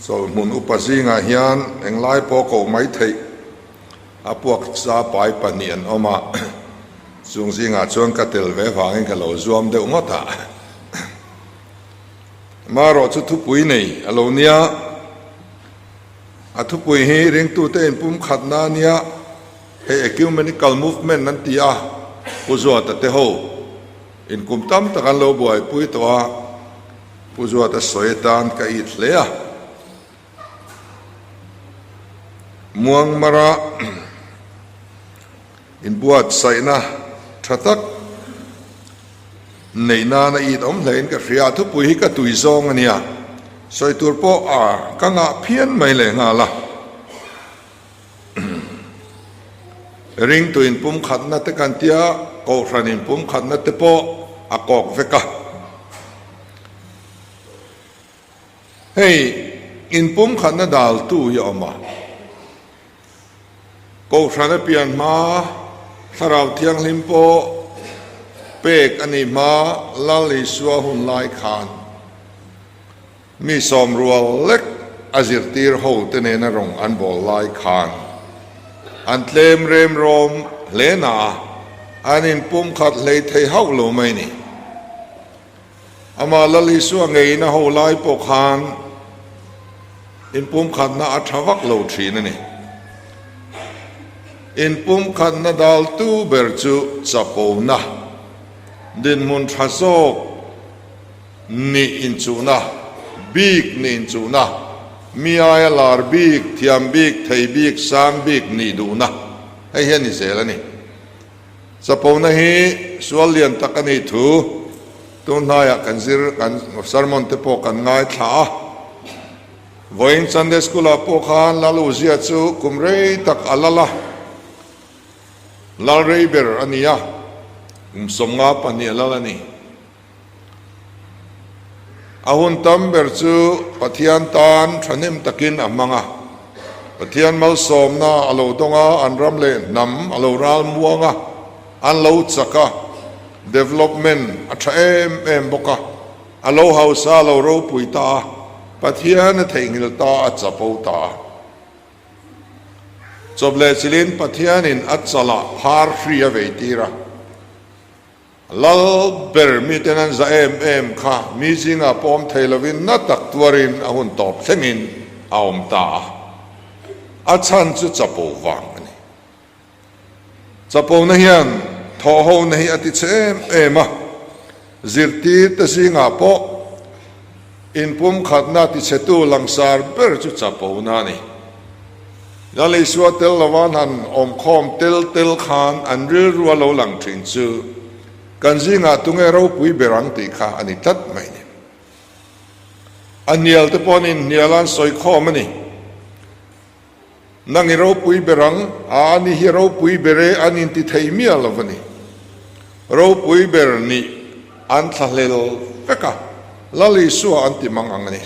Chawlhhmun upa zingah hian englai pawh koh mai theih a puak cha pai pahnih an awm a, chung zingah chuan ka tel ve vangin ka lo zuam deuh ngawt a. Marawh chu thupui nei a lo nia, a thupui hi ringtute inpumkhatna a nia, hei Ecumenical Movement an ti a, Pu Zuata te ho inkum tam tak an lo buaipui tawh a, Pu Zuata sawi atan ka it hle a. Muangmara inbuatsaihna tha tak neih nana it awm hlein ka hria a, thupui hi ka tui zawng a nia, sawi tur pawh a ka ngah phian mai leh nghal a. Ringtu inpumkhatna te kan tia, Kohhran inpumkhatna te pawh a kawk vek a. Hei inpumkhatna daltu hi a awm a. Kohhran a pian hma, Thlarau Thianghlim pawh pek a nih hma Lal Isua hun lai khan Mi sawmrual lek a zirtir ho te nena rawng an bawl lai khan an tlem rem rawm hle na a, an inpumkhat hlei thei hauh lo mai ni. Amah Lal Isua ngeiin a ho lai pawh khan inpumkhatna a tha vak lo thin a ni. Inpumkhatna daltu ber chu chapona, dinhmun tha zawk, Nih inchuhna, bik nih inchuhna, mi aia lar bik, thiam bik, thei bik, sang bik nih duhna hei hi a ni zel a ni. Chapona hi sual lian tak a nih thu tun hnaiah kan zir, kan sermon te pawh kan ngaithla a. Vawiin Sunday School ah pawh khan Lal Uzia chu kum rei tak a lal a, lal rei ber a ni a, kum 52 a lal a ni. A hun tam ber chu Pathian tan thahnem takin a hmang a. Pathian malsawmna a lo dawng a, an ram leh hnam a lo ral muang a, an lo chak a, development a tha em em bawk a, a lo hausa a lo ropui ta a, Pathian a theihnghilh ta a chapo ta a. Chawp leh chilhin Pathianin a chalah phar hri a vei tir a. Lal ber miten an za em em kha mi zingah pawm thei lovin na tak tuarin a hun tawp thlengin a awm ta a. A chhan chu chapo vang a ni. Chapona hian thawhhona hi a ti chhe em em a, zirtir te zingah pawh Inpumkhatna tichhetu langsar ber chu chapona a ni. Lal Isua tel lova an han awmkhawm tel tel khan an rilru a lo lang thin chu kan zingah tunge ropui ber ang tih kha a ni tlat mai ni. A hnial te pawh an inhnial a, an sawikhawm a ni. Nang i ropui ber ang a, ani hi ropui ber e an inti thei miah lo a ni. Ropui ber nih an thlahlel vek a, Lal Isua an ti mang ang a ni.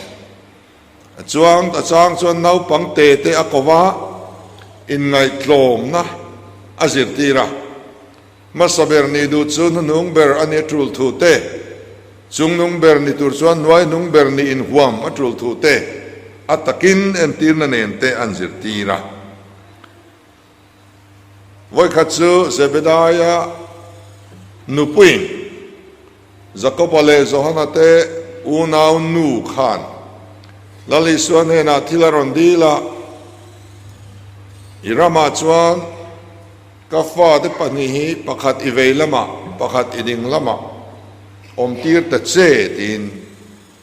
A chuang a chang chuan naupang te te a ko va, inngaihtlawmna a zirtir a. Hmasa ber nih duh chu hnuhnung ber a ni a tul thu te, chungnung ber ni tur chuan hnuaihnung ber nih inhuam a tul thu te a takin entirna nen te an zirtir a. Vawikhat chu Zebedaia nupuiin Jakoba leh Johana te unau nu khan Lal Isua hnenah thil a rawn dil a, I ramah chuan Ka fate pahnih hi pakhat i vei lamah, pakhat i ding lamah awm tir ta che tiin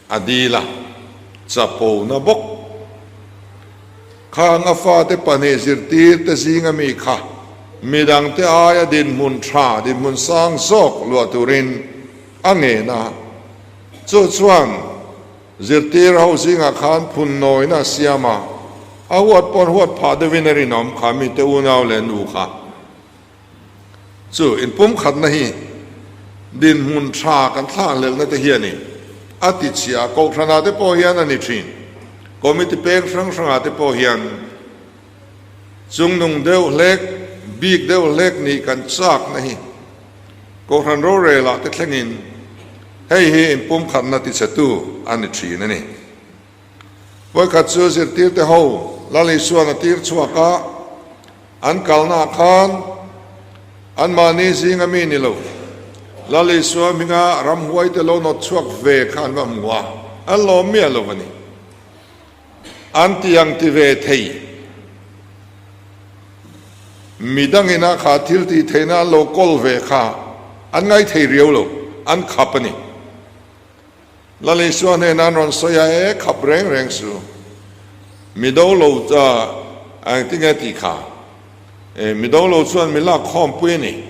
a dil a, chapona bawk. Khang a fate pahnih zirtir te zinga mi kha midangte aia dinhmun tha, dinhmun sang zawk luah turin a ngen a, chu chuan Zirtir ho zingah khan phun nawina a siam a, a huat pawn huat phah deuhin a rinawm kha mite unau leh nu kha. Chu inpumkhatna hi dinhmun tha kan thlakhlelhna te hian in a ti chhia a, kohhranah te pawh hian a ni thin, committee peng hrang hrangah te pawh hian chungnung deuh hlek, bik deuh hlek nih kan chakna hi Kohhran rorelah te thlengin hei hi inpumkhatna tichhetu a ni thin a ni. Vawikhat chu zirtirte ho Lal Isuan a tir chhuak a, an kalnaah khan anmahni zinga mi ni lo Lal Isua hminga ramhuaite lo nawt chhuak ve kha an va hmu a, an lawm miah lo a ni. An ti ang ti ve thei. Midangin a kha thil tih theihna an lo kawl ve kha an ngaithei riau lo, an khap a ni. Lal Isua hnenah an rawn sawi a, E khap reng reng su, mi do lo cha engtinge tih kha? E, mi do lo chuan mi lak khawmpui a ni.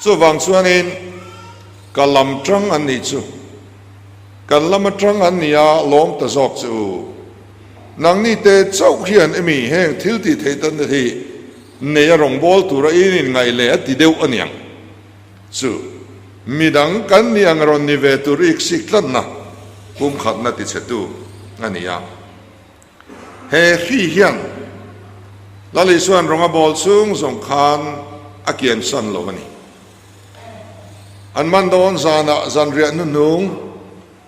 Chuvang chuanin ka lam tang an nih chu, kan lam atang an nih a lawm ta zawk che u. Nangni te chauh hian emi heng thil tih theih tan te hi nei a rawngbâwl tura in inngaih leh a ti deuh a niang chu. Midang kan nih ang rawn ni ve tur ik sik tlatna pumkhatna tichhetu a ni a. He hri hian Lal Isua'n rawng a bawl chung zawng khan a kian san lo a ni. An man dawn zanah zanriah nuhnung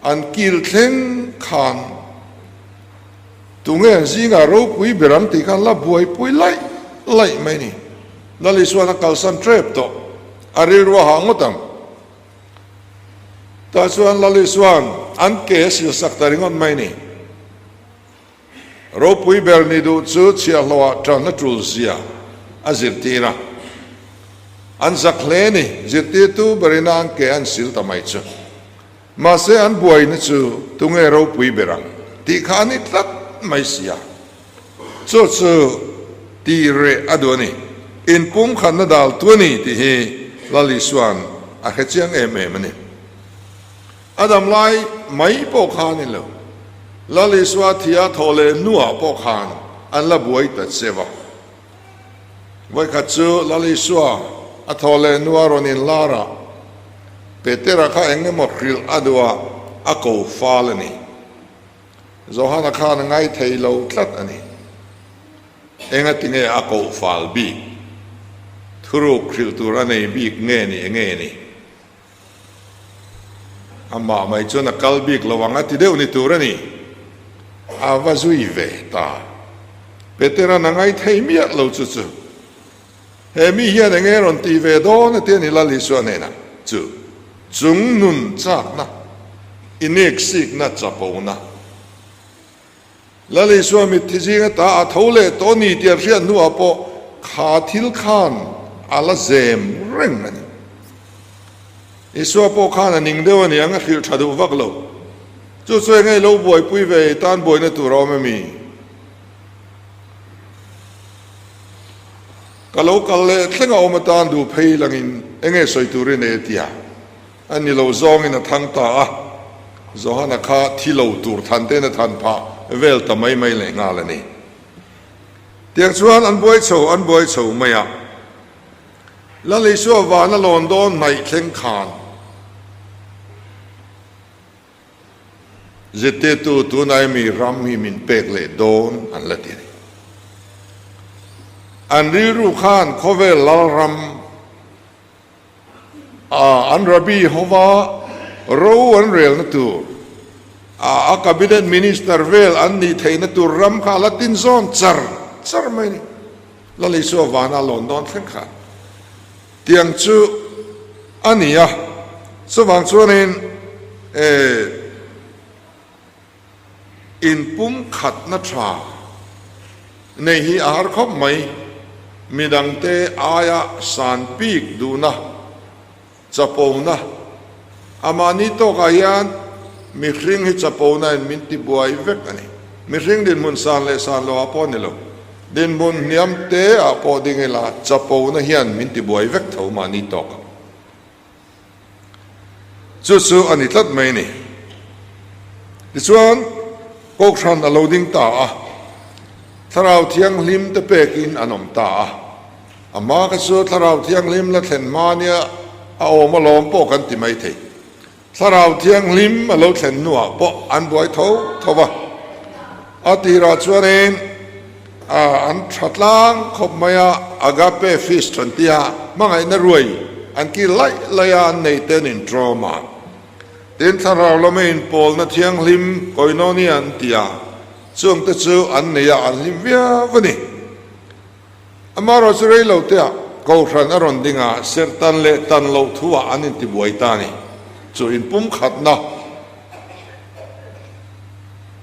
an kil thleng khan tunge an zingah ropui ber ang tih khan la buaipui laih laih mai a ni. Lal Isua'n a kalsan tep tawh, a rilru a hah ngawt ang. Tah chuan Lal Isua'n an ke a silsak ta ringawt mai ni. Ropui ber ni duh chu chhiahhlawhah ṭan a ṭul zia a zirtir a. An zak hle ni, zirtirtu berin a an ke an sil ta mai chu. Mahse an buaina chu tunge ropui ber ang tih kha a ni tlat mai si a. Chu chu tih reh a duh a ni. Inpumkhatna dal tu a ni tih hi Lal Isua'n a hre chiang em em a ni. A dam lai mai pawh kha a ni lo. Lal Isua thia thawh leh hnuah pawh khan an la buai ta cheu a. Vawikhat chu Lal Isua a thawh leh hnua rawn inlar a, Petera kha eng emaw hrilh a duh a, a ko fal a ni. Johana khan a ngaithei lo tlat a ni. Engatinge a koh fal bik? Thuruk hrilh tur a nei bik nge ni enge ni? Amah mai chuan a kal bik lo ang a ti deuh ni tur a ni. A va zui ve ta. Petera'n a ngaithei miah lo chu chu. He mi hian enge rawn ti ve dawn a ti a ni Lal Isua hnenah chu chung nun chakna, ineksikna chapona. Lal Isua mitthi zinga ta a tho leh tawh ni tih a hriat hnuah pawh kha thil khan a la zem reng a ni. Isua pawh khan a ning deuh a ni ang a hrilh tha duh vak lo. Chu chu enge lo buaipui ve tan buaina tur a awm emi? Ka lo kal leh thleng a awm atan duh phei langin enge sawi tur i nei a tia. A ni lo zawngin a thang ta a, Johana kha thi lo tur than tein a than phah vel ta mai mai leh nghal a ni. Tiang chuan an buai chho an buai chho mai a. Lal Isua van a lawn dawn hnaih thleng khan. Zirtirtu tunai mi ram hi min pek leh dawn an la ti a ni. An rilru khan khawvel lalram a an rabbi hova ro an relna tur a a cabinet minister vel an nih theihna tur ram kha a la tin zawn char char mai a ni. Lal Isua vana lawn dawn thleng khan tiang chu a ni a, chuvang chuanin eh inpumkhatna tha nei hi a har khawp mai, midangte aia san bik duhna, chapona, a mahni tawkah hian mihring hi chapona in min ti buai vek a ni. Mihring dinhmun san leh san loah pawh a ni lo, dinhmun hniam te ah pawh ding ila chapona hian min ti buai vek tho mahni tawkah. Chu chu a ni tlat mai a ni. Tichuan, Kohhran a lo ding ta a, Thlarau Thianghlim te pekin an awm ta a. A hma kha chu Thlarau Thianghlim la thlen hma nia a awm alawm pawh kan ti mai thei. Thlarau Thianghlim a lo thlen hnuah pawh an buai tho tho va. A tirah chuanin an tha tlang khawp mai a, Agape Feast an ti a, hmangaihna ruai an kil laih laih a, an nei te an intrawm a. Tin, thlarau lama inpawlna thianghlim, koinonia an ti a, chungte chu an nei a, an hlim viau a ni. Amaherawhchu rei lo teah Kohhran a rawn ding a, serh tan leh tan loh thuah an intibuai ta a ni. Chu inpumkhatna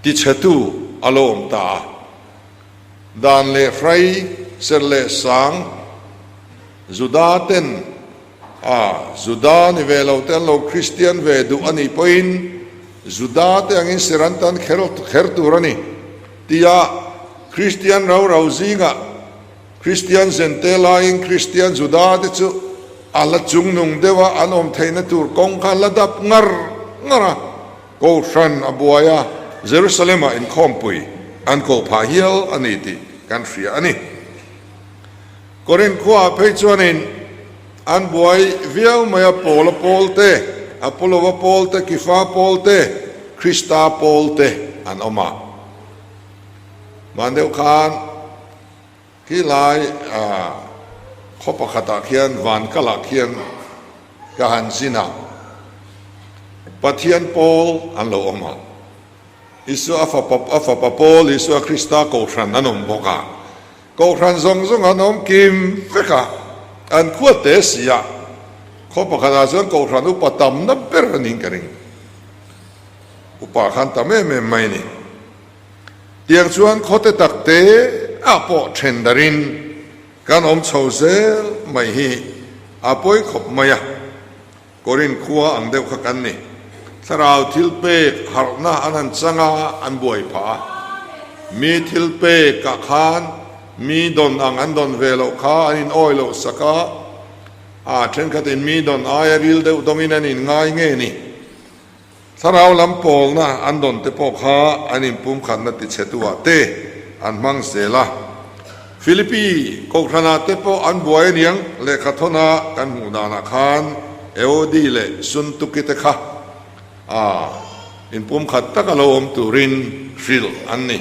tichhetu a lo awm ta a. Dan leh hrai, serh leh sang, Juda ten a, Juda ni ve lo te an lo Kristian ve duh a nih pawhin Juda te angin serh an tan kher kher tur a ni tia Kristian rau rau zingah Kristian zente laiin Kristian Juda te chu a la chungnung deuh a, an awm theihna tur kawng kha la dap ngar ngar a, Kohhran a buai a, Jerusalem-ah inkhawmpui an koh phah hial a ni tih kan hria a ni. Korinth khuaah phei chuanin an buai viau mai a, Paula pawl te, Apolova pawl te, Kifa pawl te, Krista pawl te an awm a. Hman deuh khan khilai khaw pakhatah khian van kalah khian ka han zin a, Pathian pawl an lo awm a. Isua a fapa a fapa pawl Isua Krista Kohhran an awm bawk a. Kohhran zawng zawng an awm kim vek a, an khua te si a. Khaw pakhatah chuan Kohhran upa tamna ber a niin ka ring. Upa khan tam em em mai a ni. Tiang chuan khawte tak te ah pawh then darin kan awm chho zel mai hi a pawi khawp mai a. Korin khua ang deuh kha kan ni. Thlarau thil pek harhna an han chang a, an buai phah a. Mi thil pek ah khan mi dawn ang an dawn ve loh kha an in awi loh sak a, a thenkhatin mi dawn aia ril deuh dawngin an in ngai nge ni. Thlarau lam pawlna an dawn te pawh kha an inpumkhatna tichhetu ah te an hmang zel a. Philippi Kohhranah te pawh an buai aniang lehkha thawna kan hmuh danah khan Eodi leh Suntuki te kha a inpumkhat taka lo awm turin hrilh an ni.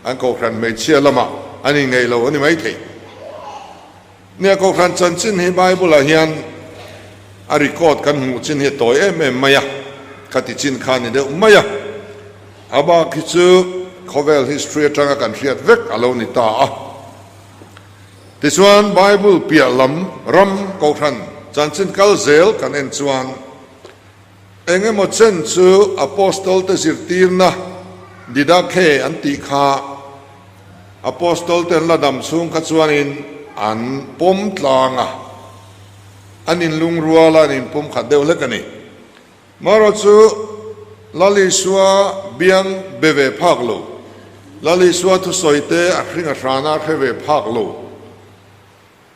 An Kohhran hmeichhia lamah an inngeih lo a ni maithei. Nia, Kohhran chanchin hi Bible-ah hian a record kan hmuh chin hi a tawi em em mai a, khati chin kha a ni deuh mai a. A bak hi chu khawvel history atanga kan hriat vek a lo ni ta a. Tichuan, Bible piah lam ram Kohhran chanchin kal zel kan en chuan eng emaw chen chu Apostle-te zirtirna Didache an tih kha Apostol ten la dam chhung kha chuanin an pawm tlang a, an inlungrual a, an inpum khat deuh hlek a ni. Marawh chu Lal Isua biang be ve phak lo, Lal Isua thusawi te a hring a hrana a hre ve phak lo.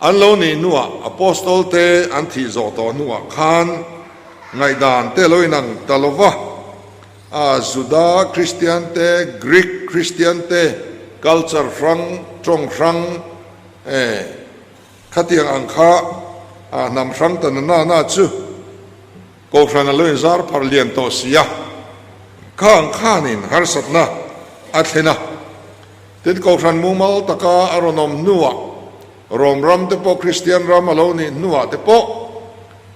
An lo nih hnuah Apostol te an thih zawh tawh hnuah khan ngaihdan te lo inang ta lo va, a Juda Kristian te, Greek Kristian te, culture hrang, tawng hrang e khatiang ang kha a hnam hrang ta na na na chu Kohhran a lo inzar phar lian tawh si a, kha ang khanin harsatna a thlen a. Tin, Kohhran mumal taka a rawn awm hnuah, Rom ram te pawh Kristian ram a lo nih hnuah te pawh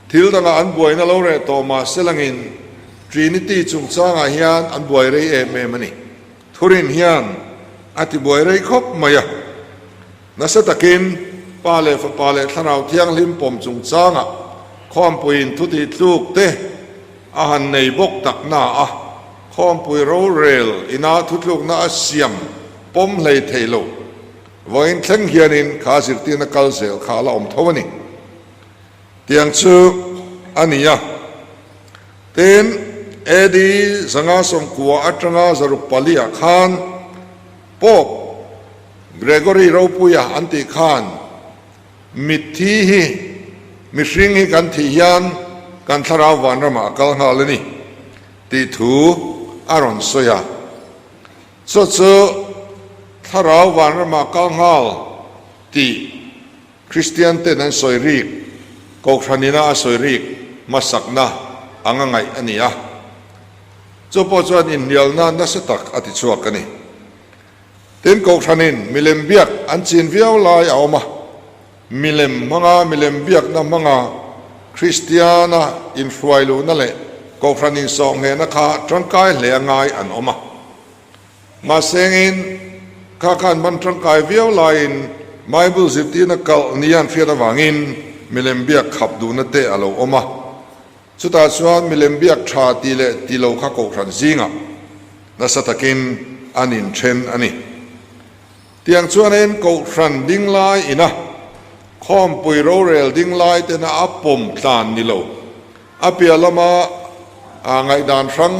thil dangah an buaina lo reh tawh mah se langin Trinity chungchangah hian an buai rei em em a ni. Thurin hian a ti buai rei khawp mai a. Nasa takin Pa leh Fapa leh Thlarau Thianghlim pawm chungchangah khawmpuiin thutih tluk te a han nei bawk tak na a, khawmpui rorel ina thutlukna a siam pawm hlei thei lo. Vawiin thleng hianin kha zirtirna kal zel kha a la awm tho a ni. Tiang chu a ni a. Tin, AD 590 atanga 604 ah khan Pope Gregory Ropuia an tih khan mitthi hi mihring hi kan thih hian kan thlarau vanramah a kal nghal a ni tih thu a rawn sawi a. Chu chu thlarau vanramah a kal nghal tih Kristian ten an sawi rik, Kohhran ina a sawi rik hmasakna anga ngaih a ni a. Chu pawh chuan inhnialna nasa tak a ti chhuak a ni. Tin, Kohhranin milem biak an chin viau lai a awm a, milem hmanga milem biakna hmanga Kristiana inhruai luhna leh. Kohhran insawhnghehna kha tangkai hle a ngai an awm a. Mahsengin, kha khan hman tangkai viau laiin Bible zirtirna kalh nia an hriat avangin milem biak khap duhna te a lo awm a. Chutah chuan milem biak tha ti leh ti lo kha Kohhran zingah nasa takin an inthen a ni. Tiang chuanin Kohhran dinglai ina khawmpui rorel dinglai tena a pawm tlan ni lo, a piah lama ngaihdan hrang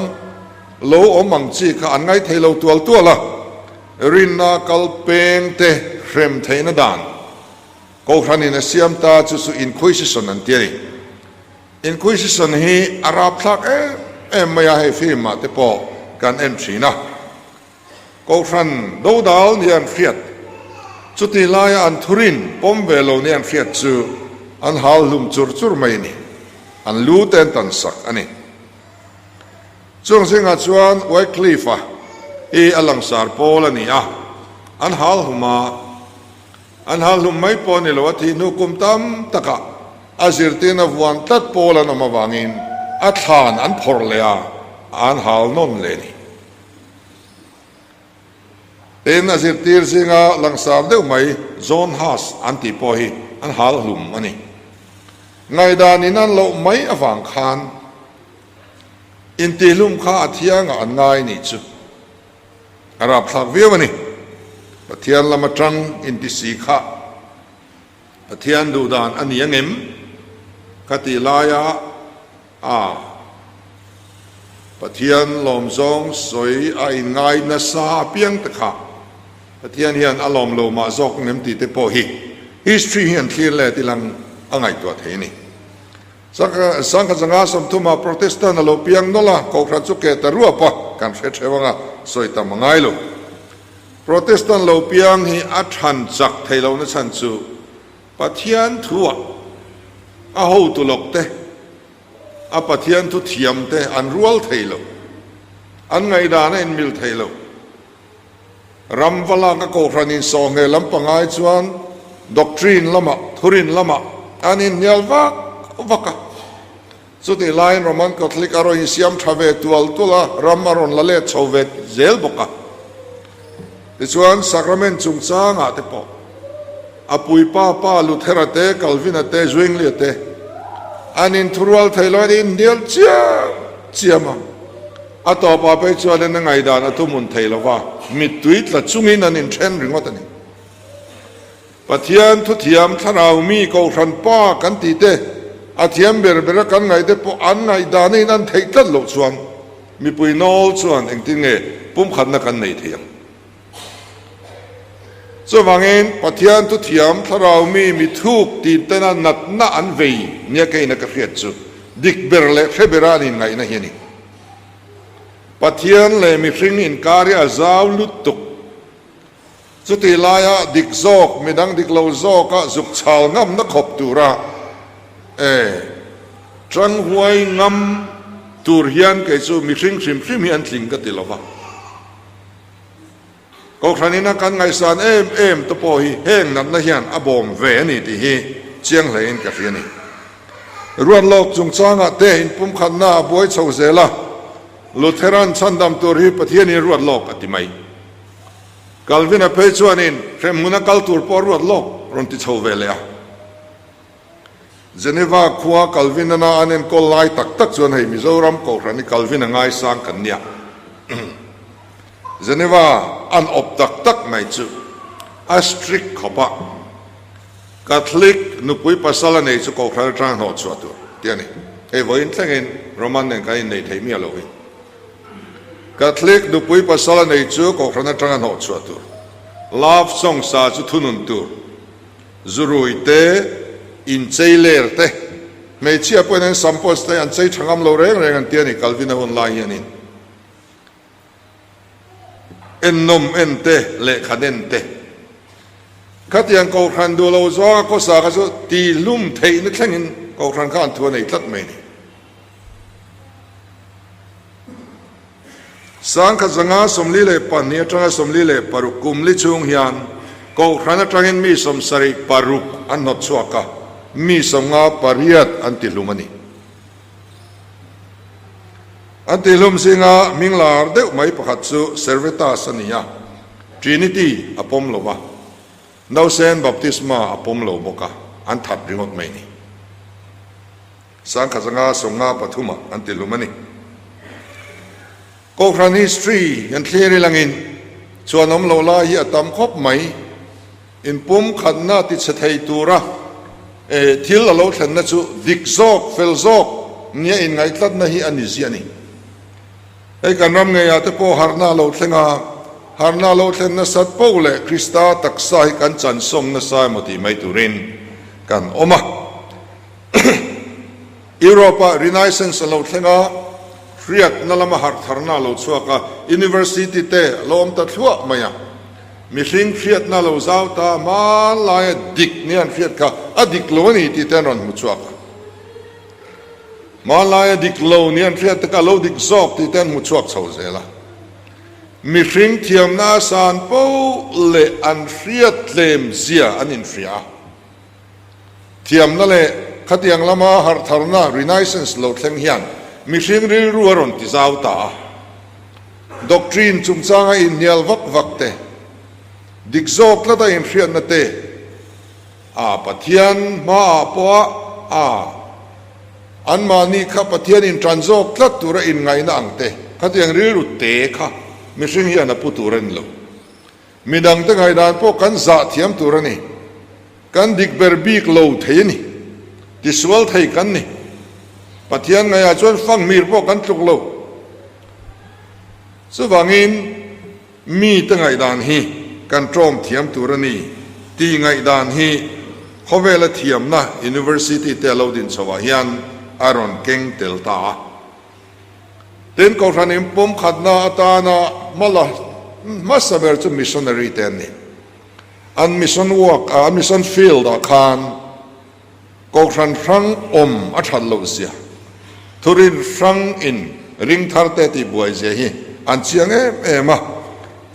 lo awm ang chi kha an ngaithei lo tual tual a, rinna kal peng te hrem theihna dan Kohhranin a siam ta chu chu Inquisition an ti a ni. Inquisition hi a rapthlak em em mai a, hei film ah te pawh kan en thin a. Kohhran dodal nia an hriat, chutih laia an thurin pawm ve lo nia an hriat chu an hal hlum chur chur mai a ni. An lu te an tan sak a ni. Chung zingah chuan Wycliffe-a hi a langsar pawl a ni a, an hal hlum a. An hal hlum mai pawh a ni lo, a thih hnu kum tam takah a zirtirna vuan tlat pawl an awm avangin a thlan an phawrh leh a, an hal nawn leh a ni. Tin, a zirtir zinga langsar deuh mai John Huss an tih pawh hi an hal hlum a ni. Ngaihdan in an loh mai avang khan intihhlum kha a thiangah an ngai nih chu a rapthlak viau a ni. Pathian lam atang intisi kha Pathian duhdan a ni angem ka tih laia A. Pathian lawmzawng sawi a inngai nasa apiang te kha Pathian hian a lawm lo mah zawk ngem tih te pawh hi history hian thlir let ilang a ngaihtuah thei a ni. Sangha zanga sawmthuma Protestant a lo piang nawlh a, Kohhran chu keh ta ruap a, kan hre theuh anga sawi tam a ngai lo. Protestant lo piang hi a than chak thei lohna chhan chu Pathian thuah a hotu lawk te, a Pathian thu thiam te an rual thei lo, an ngaihdan a inmil thei lo. Ram va lak a kohhran insawhngheh lam pangai chuan doctrine lamah, thurin lamah an inhnial vak vak a. Chutih laiin Roman Catholic a rawn insiam tha ve tual tual a, ram a rawn la let chho ve zel bawk a. Tichuan, sacrament chungchangah te pawh a puipa pa Luthera te, Calvin-a te, Zwingli-a te an inthurual thei lo, an inhnial chiam chiam a. A tawpah phei chuan an ngaihdan a thuhmun thei lo va, mittui tla chungin an inthen ringawt a ni. Pathian thuthiam thlarau mi Kohhran Pa kan tih te, a thiam ber bera kan ngaih te pawh an ngaihdan in an theih tlat loh chuan mipui nawl chuan engtin nge pumkhatna kan nei thei ang? Chuvangin Pathian thuthiam thlarau mi mi thuk tih tena natna an vei nia keina ka hriat chu dik ber leh hre bera an inngaihna hi a ni. Pathian leh mihring inkar hi a zau lutuk. Chutih laia dik zawk, midang dik lo zawka zuk chhal ngamna khawp tura e tang huai ngam tur hian kei chu mihring hrim hrim hi an tling ka ti lo va. Kohhran ina kan ngaihsan em em te pawh hi heng natna hian a bawm ve a ni tih hi chiang hlein ka hria a ni. Ruat lawk chungchangah te inpumkhatna a buai chho zel a, Lutheran chhandam tur hi Pathianin ruat lawk a ti mai. Calvin-a phei chuanin hremhmuna kal tur pawh a ruat lawk rawn ti chho ve leh a. Geneva khua Calvin-ana an enkawl lai tak tak chuan hei Mizoram Kohhran hi Calvin-a ngaisang kan nia. Geneva an awp tak tak mai chu a strict khawp a, Catholic nupui pasal a nei chu Kohhran atanga hnawhchhuah tur tih a ni. Hei vawiin thlengin Roman nen kan innei thei miah lo hi. Catholic nupui pasal a nei chu Kohhran atanga hnawhchhuah tur, love song sa chu thunun tur, zurui te, inchei ler te, hmeichhia pawhin an sam pawh te an chei tha ngam lo reng reng an ti a ni Calvin-a hun lai hianin. Ennawm en te, lehkha den te. Khatiang Kohhran duh lo zawnga khawsa kha chu tihlum theihna thlengin Kohhran kha an thu a nei tlat mai a ni. Sangkhat zanga 42 atanga 46 kum li chhung hian Kohhran atangin mi 76 an hnawt chhuak a, mi 58 an tihlum a ni. An tihlum zinga hming lar deuh mai pakhat chu Servetus a ni a, Trinity a pawm lo va, Nausen baptisma a pawm lo bawk a, an that ringawt mai ni. Sangkhazanga sawmnga pathumah an tihlum a ni. Kohhran history an thlir ilangin chuan awm loh lai hi a tam khawp mai. Inpumkhatna tichhe thei tura thil a lo thlenna chu dik zawk, fel zawk nia inngaihtlakna hi a ni ziah a ni. Hei kan ram ngeiah te pawh harhna a lo thleng a, harhna a lo thlen nasat poh leh Krista taksa hi kan chansawm nasa emaw tih mai turin kan awm a. Europe-ah Renaissance a lo thleng a, hriatna lama harhtharna a lo chhuak a, university te a lo awm ta thluah mai a. Mihring hriatna a lo zau ta, hmanlaia dik nia an hriat kha a dik lo a ni tih te an rawn hmu chhuak a. Hmanlaia dik lo nia an hriat te kha a lo dik zawk tih te an hmu chhuak chho zel a. Mihring thiamna a san poh leh an hriat tlem zia an inhria a. Thiamna leh khatiang lama harhtharna, Renaissance, lo thleng hian mihring rilru a rawn ti zau ta a. Doctrine chungchanga inhnial vak vak te, dik zawk tlata inhriatna te, a Pathian hmaah pawha a anmahni kha Pathian intan zawk tlat tura inngaihna ang te, khatiang rilru te kha mihring hian a pu tur a ni lo. Midangte ngaihdan pawh kan zah thiam tur a ni. Kan dik ber bik lo thei a ni. Tisual thei kan ni. Pathian ngaihah chuan fanghmir pawh kan tluk lo. Chuvangin mite ngaihdan hi kan ṭawm thiam tur a ni tih ngaihdan hi khawvela thiamna University te a lo din chhoah hian a rawn keng tel ta a. Tin, Kohhran inpumkhatna atana hmala hmasa ber chu missionary te an ni. An mission work ah, an mission field ah khan Kohhran hrang awm a that loh zia, thurin hrang in ring thar te tih buai zia hi an chiang em em a.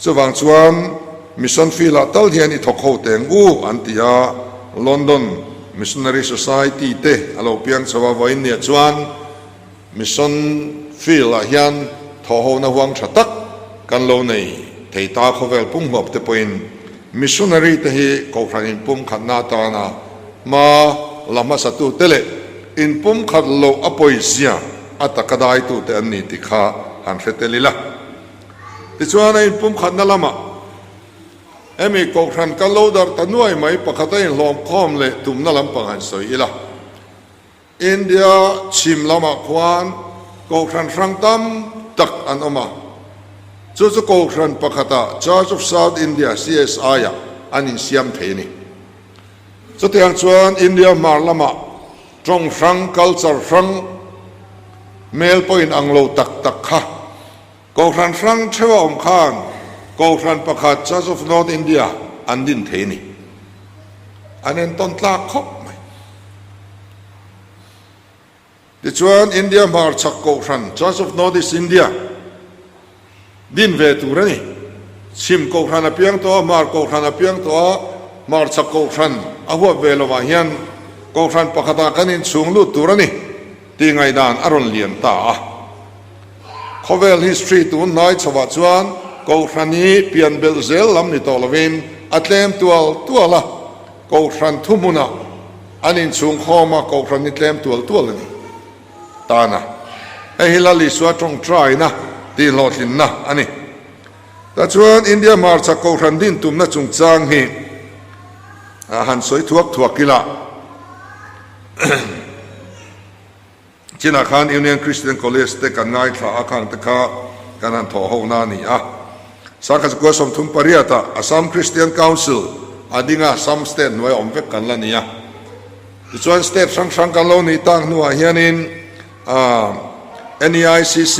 Chuvang chuan mission field ah tal hian i thawk ho teng u an ti a, London Missionary Society te a lo piang chho a, vawiin nia chuan Mission field ah hian thawhhona huang tha tak kan lo nei thei ta khawvel pumhuap te pawhin missionary te hi kohhran inpumkhatna atana hma la hmasatu te leh inpumkhat loh a pawizia a taka daitu te an ni tih kha han hre tel ila. Tichuan a inpumkhatna lamah hemi kohhran kan lo darh ta nuai mai pakhat a inhlawmkhawm leh tumna lampang han sawi ila. India chhim lamah khuan kohhran hrang tam tak an awm a, chu chu kohhran pakhatah Church of South India, CSI, ah an insiam thei a ni. Chutiang chuan India hmar lamah tawng hrang, culture hrang, hmel pawh inang lo tak tak kha kohhran hrang theuh a awm khan kohhran pakhat Church of North India an din thei a ni. An entawn tlak khawp mai. Tichuan, India hmarchhak kohhran, Church of North East India, din ve tur a ni. Chhim kohhran a piang tawh a, hmar kohhran a piang tawh a, hmarchhak kohhran a huap ve lovah hian kohhran pakhatah kan inchhung lut tur a ni tih ngaihdan a rawn lian ta a. Khawvel history tun hnai chhovah chuan kohhran hi pian belh zel lam ni tawh lovin a tlem tual tual a. Kohhran thuhmunah an inchhung khawm a, kohhran hi tlem tual tual a ni. Tana, hei hi Lal Isua tawngtaina tihhlawhtlinna a ni. Tachuan India hmarchhak kohhran din tumna chungchang hi han sawi thuak thuak ila. Chinah khan Union Christian College te kan ngaithla a, khang te kha kan han thawh ho na a ni a. Sangha Zakua 38 ah Assam Christian Council a ding a, Assam State hnuaia awm vek kan la ni a. Tichuan State hrang hrang kan lo nih tak hnuah hianin NEICC,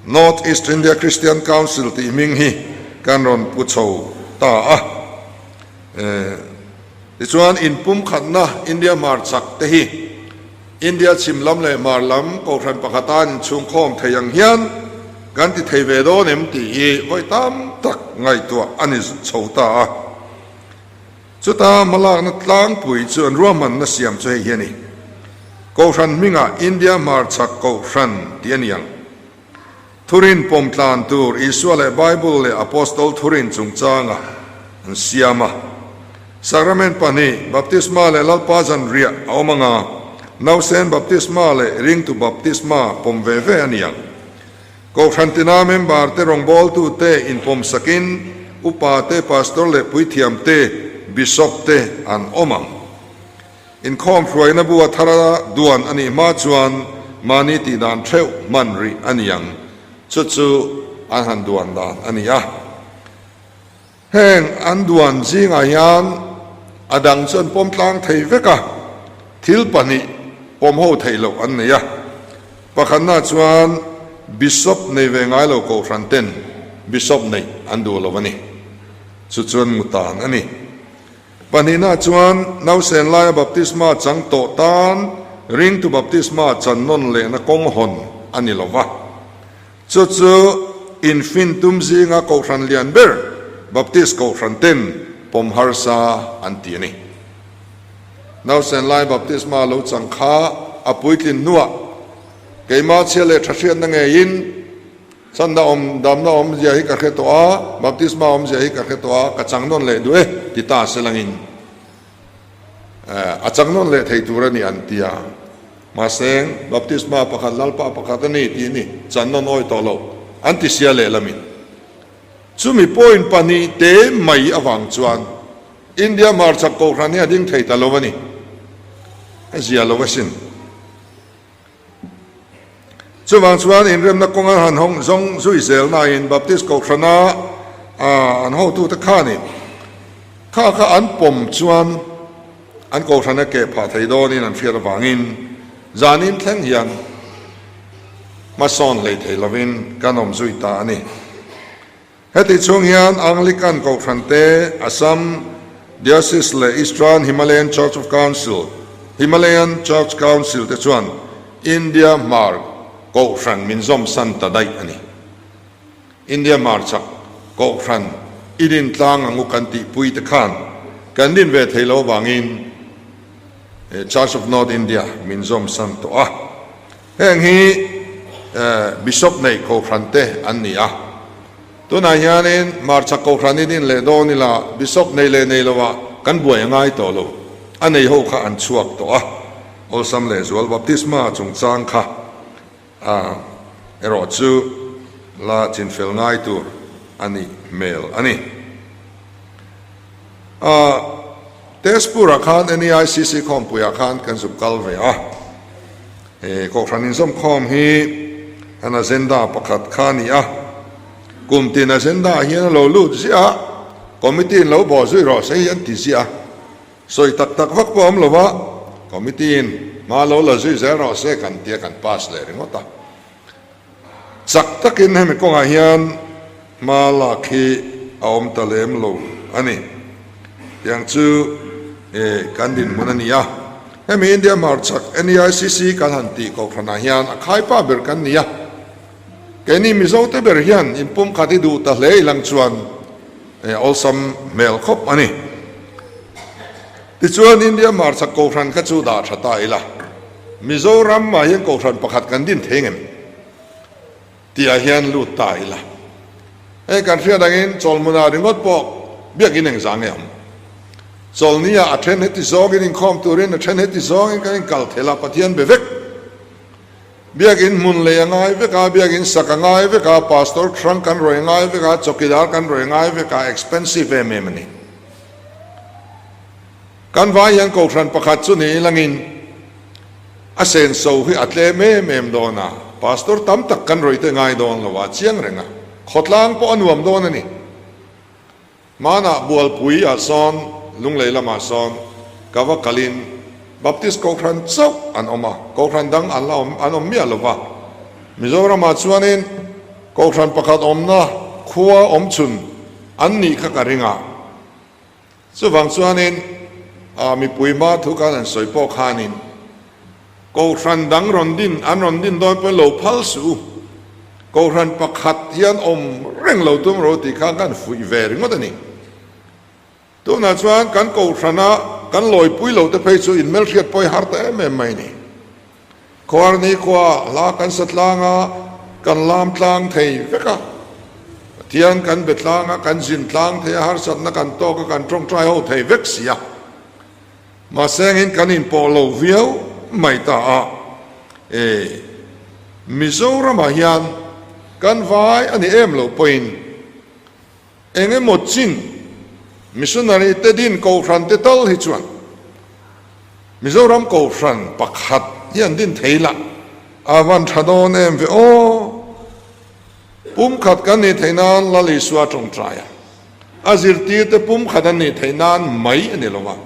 North East India Christian Council tih hming hi kan rawn pu chho ta a. Tichuan inpumkhatna India hmarchhak te hi India chhim lam leh hmar lam kohhran pakhata an inchhungkhawm thei ang hian kan ti thei ve dawn em tih hi vawi tam tak ngaihtuah a ni chho ta a. Chuta hmalakna tlangpui chu an ruahmanna siam chu hei hi a ni. Kohhran hmingah India hmarchhak kohhran tih a ni ang. Thurin pawm tlan tur Isua leh Bible leh Apostol thurin chungchanga an siam a. Sacrament pahnih, Baptisma leh Lalpa zanriah a awm anga, nausen baptisma leh ringtu baptisma pawm ve ve a ni ang. Kohhran tina member te rawngbawltute inpawm sakin upa te, pastor leh puithiam te, bishop te an awm ang. Inkhawm hruaina bu a thara duan a nih hma chuan mahni tih dan theuh hman rih a ni ang. Chu chu an han duan dan a ni a. Heng an duan zingah hian a dang chu an pawm tlang thei vek a, thil pahnih pawm ho theih loh an nei a. Pakhatna chuan Bishop nei ve ngai lo kohhran ten Bishop neih an duh lo a ni. Chu chuan mutan a ni. Pahnihna chuan nausen laia baptisma chang tawh tan ringtu baptisma chan nawn lehna kawng hawn a ni lo va. Chu chu infin tum zinga kohhran lian ber Baptist kohhran ten pawm harsa an ti a ni. Nausen lai baptisma lo chang kha a puitlin hnuah keimah chhia leh tha hriatna ngeiin Chanda awm, damna awmzia hi ka hre tawh a, baptisma awmzia hi ka hre tawh a, ka chang nawn leh duh e, ti ta se langin a chang nawn leh thei tur a ni an ti a. Mahse, baptisma pakhat Lalpa pakhat a ni tih a ni, chan nawn awi tawh loh an ti sia lehlamin. Chumi point pahnih te mai avang chuan India hmarchhak kohhran hi a ding thei ta lo a ni. A zia lo asin. Chuvang chuan inremna kawnga han hawng zawng zui zel nain Baptist Kohhrana an hotute khanin kha kha an pawm chuan an Kohhrana keh phah thei dawnin an hriat avangin zanin thleng hian hmasawn hlei thei lovin kan awm zui ta a ni. Heti chhung hian Anglican Kohhran te, Assam Diocese leh Eastern Himalayan Church of Council, Himalayan Church Council te chuan India hmar Kohhran min zawm san ta daih a ni. India hmar chak Kohhran i din tlang ang u kan tihpui te khan kan din ve thei lo avangin Church of North India min zawm san tawh a. Heng hi Bishop nei Kohhran te an ni a. Tunah hianin hmarchhak Kohhran i din leh dawn ila Bishop nei leh nei lovah kan buai a ngai tawh lo. A nei ho kha an chhuak tawh a. Awlsam leh zual baptisma chungchang kha erawh chu la chinfel ngai tur a nih hmel a ni. Tezpur ah khan NEICC khawmpui ah khan kan zuk kal ve a, he Kohhran inzawmkhawm hi an agenda pakhat kha a ni a, kum tin agenda ah hian a lo lut ziah a, committee in lo bawh zui rawh se hi an ti ziah a, sawi tak tak vak pawh a awm lo va, committee in hma lo la zui zel rawh se kan tia kan pass leh ringawt a. Chak takin hemi kawngah hian hma lak hi a awm ta lem lo a ni. Tiang chu kan dinhmun a ni a. Hemi India hmarchhak NEICC kan han tih kohhranah hian a khaipa ber kan ni a. Keini Mizote ber hian inpumkhat hi duh ta hle ilang chuan awlsam hmel khawp a ni. Tichuan India hmarchhak kohhran kha chu dah tha ta ila. Mizoram ah hian kohhran pakhat kan din thei ngem tih ah hian lut ta ila. Hei kan hriat angin chawlhmun ah ringawt pawh biakin engzah nge awm. Chawlhni ah a then heti zawngin inkhawm turin a then heti zawngin kan inkal thel a Pathian be vek. Biakin hmun lei a ngai vek a, biakin sak a ngai vek a, pastor hrang kan rawi ngai vek a, chawkidar kan rawi ngai vek a, expensive em em a ni. Kan vai hian kohhran pakhat chu ni ilangin a senso hi a tlem em em dawn a, pastor tam tak kan rawih te ngai dawn lo a, chiang reng a, khawtlang pawh a nuam dawn a ni. Hmanah Bualpui ah sawn, Lunglei lamah sawn ka va kalin Baptist kohhran chauh an awm a, kohhran dang an la awm an awm miah lo va. Mizoramah chuanin kohhran pakhat awmna khua awmchhun an nih kha ka ring a. Chuvang chuanin mipui hma thu khan an sawi pawh khanin Kohhran dang rawn din an rawn din dawn pawhin lo phal suh u, Kohhran pakhat hian awm reng lo tum ro tih kha kan fuih ve ringawt a ni. Tunah chuan kan Kohhrana kan lawipui lo te phei chu inhmelhriat pawh i har ta em em mai a ni. Khuarni khua hla kan sa tlang a. kan lam tlang thei vek a, Pathian kan be tlang a, kan zin tlang thei a, harsatna kan tawk a, kan tawngtai ho thei vek si a. Mahse engin kan inpawh lo viau mai ta a, e, Mizoramah hian kan vai a ni em lo pawhin eng emaw chin missionary te din kohhran te tal hi chuan Mizoram kohhran pakhat hi an din thei lah a van tha dawn em ve aw. Pumkhat kan nih theih nan Lal Isua tawngtai a, a zirtirte pumkhat an nih theih nan mai a ni lo a,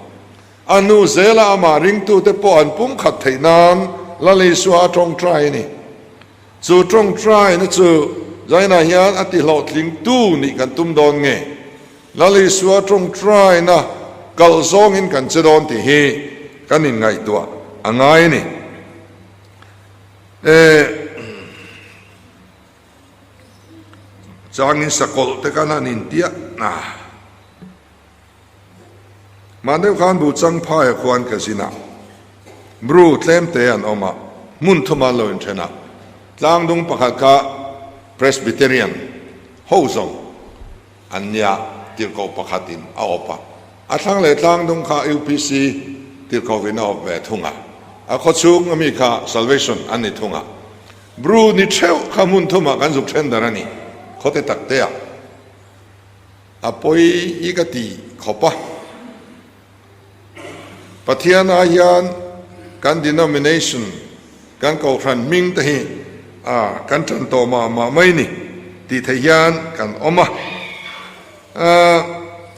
a hnu zela amah ringtute pawh an pumkhat theih nan Lal Isua a tawngtai a ni. Chu tawngtaina chu Zaina hian a tihlawhtlingtu nih kan tum dawn nge? Lal Isua tawngtaina kalh zawngin kan che dawn tih hi kan inngaihtuah a ngai a ni. Changin sakawlh te khan an intiah a, mah deuh khan bu chang phaia khuan ka zin a, bru tlem te an awm a, hmun thuma an lo inthen a, tlangdung pakhat kha Presbyterian ho zawng An nia, tirhkoh pakhatin a awp a, a thlang leh tlang dung kha UPC tirhkohvin a awp ve thung a, a khawchhung ami kha Salvation an ni thung a. Bru ni theuh kha hmun thumah kan zuk then dar a ni, khawte tak te ah. A pawi hi ka ti khawp a. Pathian ah hian kan denomination, kan kohhran hming te hi a kan tan tawh mah mah mai ni tih theih hian kan awm a.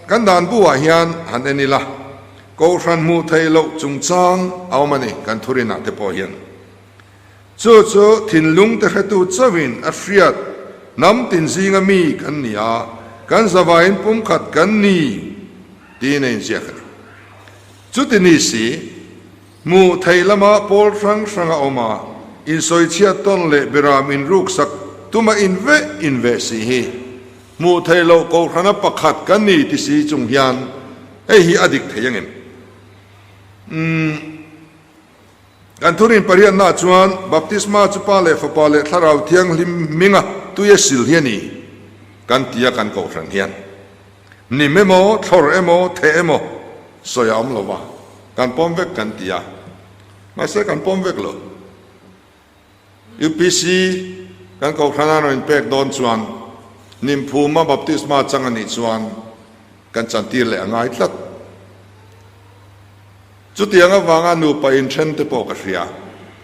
Kan dan bu ah hian han en ila, kohhran hmuh theih loh chungchang a awm a ni kan thurin ah te pawh hian. Chu chu thinlung te hretu chauhin a hriat, hnam tin zinga mi kan ni a, kan zavaiin pumkhat kan ni tiin a inziak a ni. Chuti ni si, hmuh theih lama pawl hrang hrang a awm a, insawichhiat tawn leh biram inruksak tuma inveh inveh si hi hmuh theih loh kohhrana pakhat kan ni ti si chung hian hei hi a dik thei angem? Umm. Kan thurin pariatnaah chuan baptisma chu Pa leh Fapa leh Thlarau Thianghlim hminga tui a sil hi a ni kan ti a kan kohhran hian nim emaw, thlawr emaw, theh emaw sawi a awm lo va, kan pawm vek kan ti a, mahse kan pawm vek lo. UPC kan kohhrana rawn inpek dawn chuan nim phuma baptisma chang a nih chuan kan chantir leh a ngai tlat. Chutiang avanga nupa inthen te pawh ka hria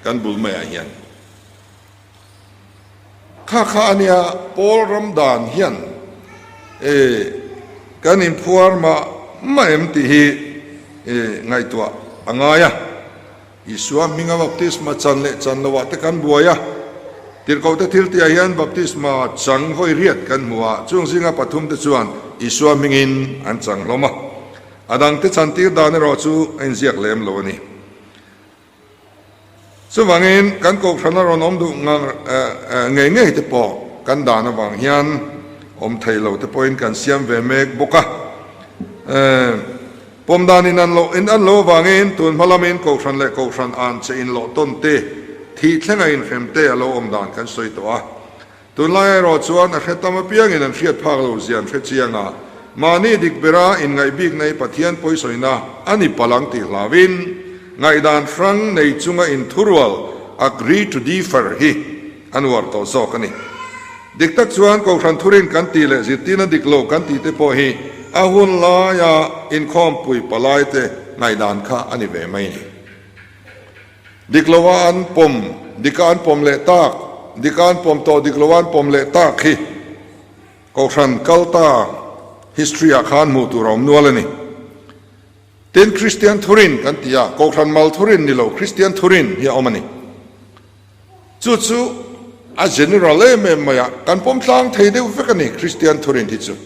kan bul maiah hian. Kha kha a nia Paul ram dan hian e kan inphuar mah mah em tih hi e ngaihtuah a ngai a. Isua hminga baptisma chan leh chan loah te kan buai a. Tirhkohte thil tihah hian baptisma chang vawi riat kan hmu a, chung zinga pathum te chuan Isua hmingin an chang hlawm a. A dangte chantir dan erawh chu a inziak lem lo a ni. Chuvangin kan kohhrana rawn awm duh ngei ngei te pawh kan dan avang hian awm thei lo te pawhin kan siam ve mek bawk a. Pawm dan in an loh in an lo avangin tun hma lamin kohhran leh kohhran an che inlawh tawn te, thih thlenga inhrem te a lo awm dan kan sawi tawh a. Tunlai erawh chuan a hre tam apiangin an hriat phak lo zia an hre chiang a, mahni dik bera inngaih bik nei Pathian pawisawina a ni palh ang tih hlauhin ngaihdan hrang nei chunga inthurual, agree to differ, hi an uar tawh zawk a ni. Dik tak chuan Kohhran thurin kan tih leh zirtirna dik lo kan tih te pawh hi a hun laia inkhawmpui palaite ngaihdan kha a ni ve mai a ni. Dik loa an pawm, dika an pawm leh tak, dika an pawm tawh dik loa an pawm leh tak hi Kohhran kalta history ah khan hmuh tur a awm nual a ni. Tin, Kristian thurin kan ti a, Kohhran mal thurin ni lo Kristian thurin hi a awm a ni. Chu chu a general em em mai a, kan pawm tlang thei deuh vek a ni Kristian thurin hi chu.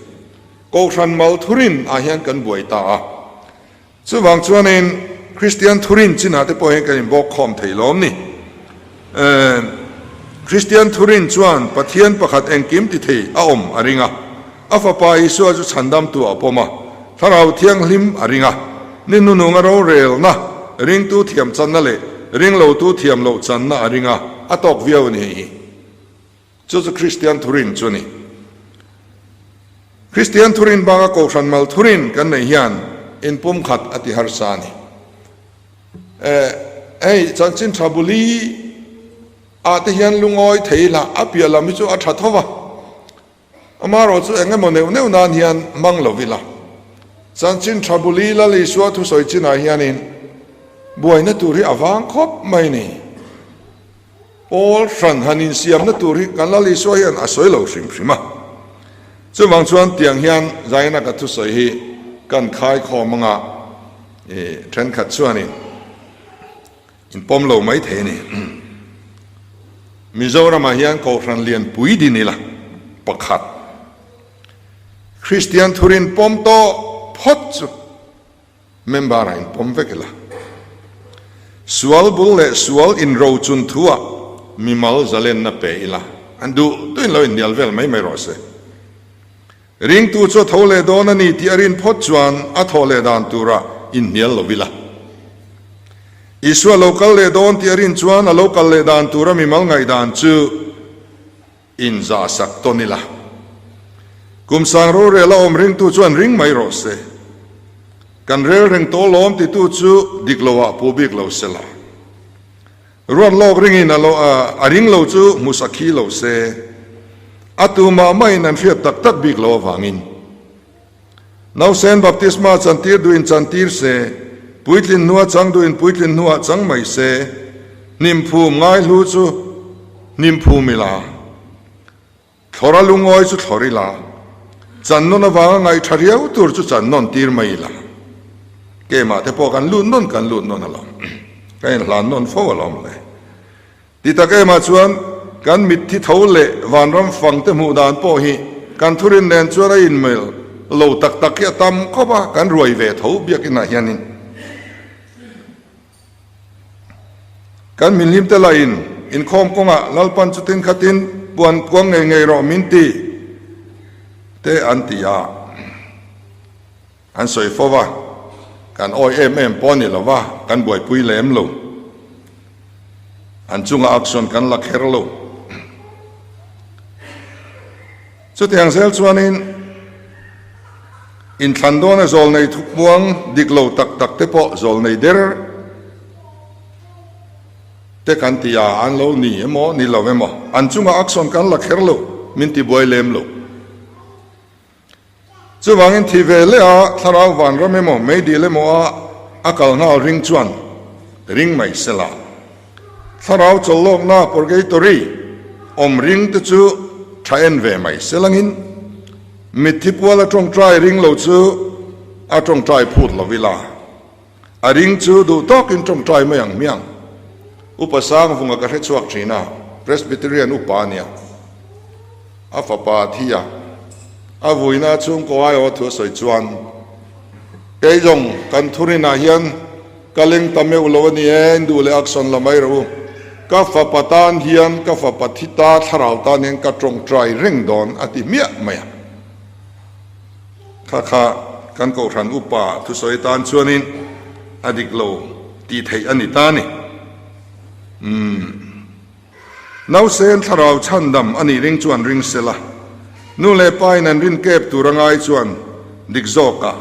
Kohhran mal thurin ah hian kan buai ta a. Chuvang chuanin Kristian thurin chinah te pawh hian kan inbawk khawm thei lawm ni. Kristian thurin chuan Pathian pakhat engkim ti thei a awm a ring a, a Fapa Isua chu chhandamtu a pawm a, Thlarau Thianghlim a ring a, ni hnununga rorelna, ringtu thiam channa leh ringlotu thiam loh channa a ring a, a tawk viau a ni hei hi. Chu chu Kristian thurin chu a ni. Kristian thurin banga Kohhran mal thurin kan neih hian inpumkhat a ti harsa a ni. Eh, hei chanchin tha buli ah te hian lungawi thei lah a piah lam hi chu a tha tho va. Amaherawh chu eng emaw neuh neuh nan hian hmang lo ila. Chanchin tha buli Lal Isua thusawi chinah hianin buaina tur hi a vang khawp mai ni. Pawl hran han insiamna tur hi kan Lal Isua hian a sawi lo hrim hrim a. Chuvang chuan tiang hian Zaina ka thusawi hi kan khai khawm anga i thenkhat chuanin inpawm lo mai thei a ni. Mizoramah hian Kohhran lian pui din ila pakhat Kristian thurin pawm tawh phawt chu Member ah inpawm vek ila. Sual bul leh sual inrochun thuah mimal zalenna pe ila, an duh duhin lo inhnial vel mai mai rawh se. Ringtu chu a tho leh dawn a ni tih a rin phawt chuan a thawh leh dan turah inhnial lo ila. Isua lo kal leh dawn tih a rin chuan a lo kal leh dan tura mimal ngaihdan chu Inzahsak tawn ila. Kum sang rorel a awm ringtu chuan ring mai rawh se. Kan rel reng tawh lawm titu chu dik lo ah pu bik lo se la. Ruat lawk ringin a lo a ring lo chu hmu sakhi lo se. A tu mah mahin an hriat tak tak bik lo avangin. Nausen baptisma chantir duhin chantir se, puitlin hnua chang duhin puitlin hnuah chang mai se, hnimphum ngaihlu chu hnimphum ila, thlawra lungawi chu thlawr ila, channawn avanga ngaihtha riau tur chu channawn tir mai ila. Keimah te pawh kan lut nawn kan lut nawn alawm, kan inhlan nawn fo alawm le. Ti tak emah chuan kan mitthi tho leh vanram fang te hmuh dan pawh hi kan thurin nen chuan a inmel lo tak tak hi a tam khawp a, kan ruai ve tho biakinah hianin kan minhlim te lahin inkhawm kawngah Lalpan chutin khatin puan kuang ngei ngei rawh min ti te an ti a. An sawi fo va, kan awi em em pawh a ni lo va, kan buaipui lem lo. An chunga action kan la kher lo. Chutiang zel chuanin inthlan dawna zawlnei thukmuang dik lo tak tak te pawh zawlnei der te kan ti a, an lo ni emaw ni lo emaw, an chunga action kan la kher lo, min tibuai lem lo. Chuvangin thi ve leh a thlarau vanram emaw meidil emaw a a kal nghal ring chuan ring mai se la. Thlarau chawlhlawkna purgatory awm ring te chu tha en ve mai se langin mitthi pual a tawngtai ring lo chu a tawngtai phut lo ila. A ring chu duh tawkin tawngtai mai ang hmiang. Upa Sangvunga ka hre chhuak thin a, Presbyterian upa a nia. A fapa a thi a, a vuina chhungkaw aiawh thu a sawi chuan, Kei zawng kan thurinah hian ka leng ta meuh lo a ni e, in duh leh action la mai rawh u. Ka fapa tan hian, ka fapa thi ta thlarau tan hian ka tawngtai reng dawn a ti hmiah mai a. Kha kha kan Kohhran upa thusawi tan chuanin a dik lo tih theih a ni ta a ni. Umm. Nausen thlarau chhandam a nih ring chuan ring sela, nu leh pa in an rin kep tur a ngai chuan dik zawkah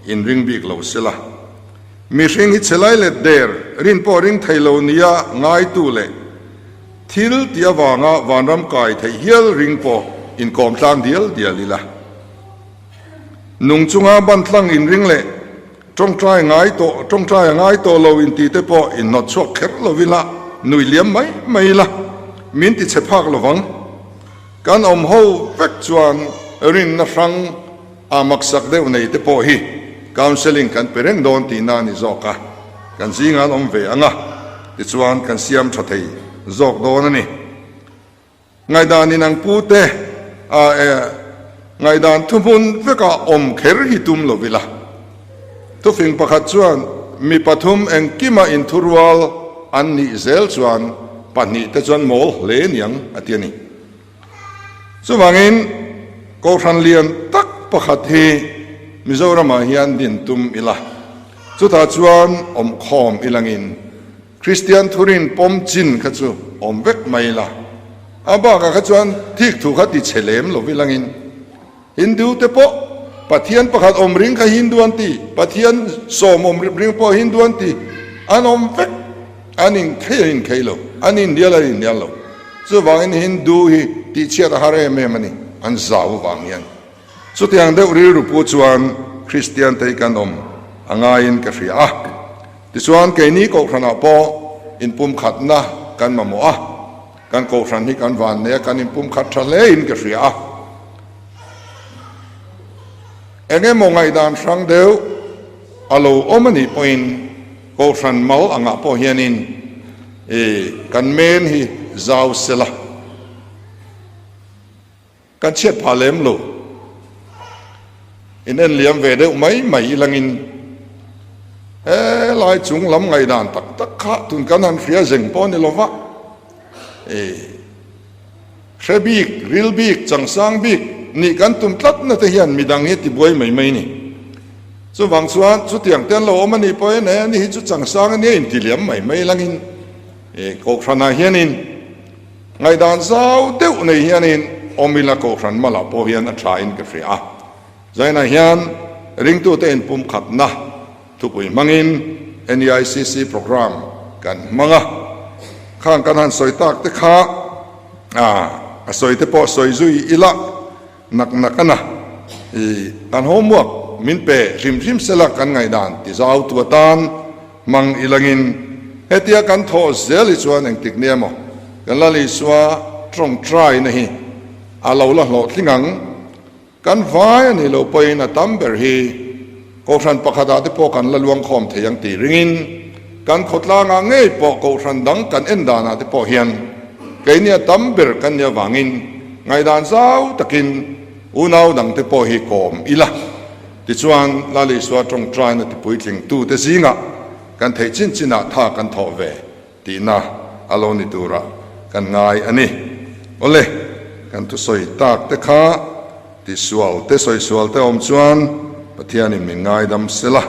in ring bik lo sela. Mihring hi che lai let der rin pawh ring thei lo nia ngaitu leh thil tih avanga vanram kai theih hial ring pawh inkawm tlang dial dial ila. Nung chunga ban tlang inring leh tawngtai ngai tawh tawngtai a ngai tawh lo inti te pawh inhnawt chhuak kher lo ila, nui liam mai mai ila, min ti chhe phak lovang. Kan awm ho vek chuan rinna hrang a maksak deuh nei te pawh hi counselling kan pe reng dawn tihna a ni zawk a, kan zingah an awm ve ang a, tichuan kan siam tha thei zawk dawn a ni. Ngaihdan in ang pu te a e ngaihdan thuhmun vekah awm kher hi tum lo ila. Thufing pakhat chuan mi pathum engkima inthurual an nih zel chuan pahnih te chuan mawl hle niang a ti a ni. Chuvangin Kohhran lian tak pakhat hi Mizoramah hian din tum ila, chutah chuan awmkhawm ilangin Kristian thurin pawm chin kha chu awm vek mai la. A bakah kha chuan thik thu kha ti chhe lem lo vilangin Hindu te pawh Pathian pakhat awm ring kha Hindu an ti, Pathian sawm awm ring pawh Hindu an ti, an awm vek, an inkhei an inkhei lo, an inhnial an inhnial lo. Chuvangin Hindu hi tihchhiat a har em em a ni, an zau avang hian. Chutiang deuh rilru pu chuan Kristian te hi kan awm a ngaiin ka hria a. Tichuan keini Kohhranah pawh inpumkhatna kan mamawh a, kan Kohhran hi kan vannei a, kan inpumkhat tha hlein ka hria a. Eng emaw ngaihdan hrang deuh a lo awm a nih pawhin Kohhran mal angah pawh hianin kan men hi zau sela. Kan chhiat phah lem lo. In en liam ve deuh mai mai ilangin he lai chung lam ngaihdan tak tak kha tun kan han hria zeng pawh a ni lova. E hre bik, ril bik, changsang bik nih kan tum tlatna te hian midang hi tibuai mai mai ni. Chuvang chuan chutiang te an lo awm a nih pawhin he ani hi chu changsang a nia inti liam mai mai ilangin e Kohhranah hianin Ngaihdan zau deuh nei hianin awm ila Kohhran malah pawh hian a thain ka hria a. Zainah hian ringtute inpumkhatna thupui hmangin NEICC programme kan hmang a. Khang kan han sawi tak te kha a sawi te pawh sawi zui ila nak nak a na. I kan homework min pe hrim hrim sela kan ngaihdan ti zau tu atan Hmang ilangin hetia kan thawh zel hi chuan engtik nia maw kan Lal Isua tawngtaina hi a lo la hlawhtling ang. Kan vai a nih loh pawhin a tam ber hi Kohhran pakhatah te pawh kan la luangkhawm thei ang tih ringin kan khawtlangah ngei pawh Kohhran dang kan en danah te pawh hian keini a tam ber kan nih avangin ngaihdan zau takin unau dangte pawh hi kawm ila. Tichuan, Lal Isua tawngtaina tipuitlingtute zingah kan theih chin chinah tha kan thawh ve tihna a lo ni turah kan ngai a ni. Awle, kan thusawi tak te kha tisual te sawisual te awm chuan Pathianin min ngaidam sela,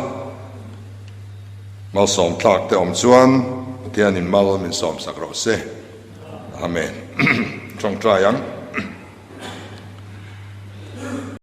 malsawm tlak te awm chuan Pathianin mal min sawmsak rawh se. Amen. Tawngtai ang.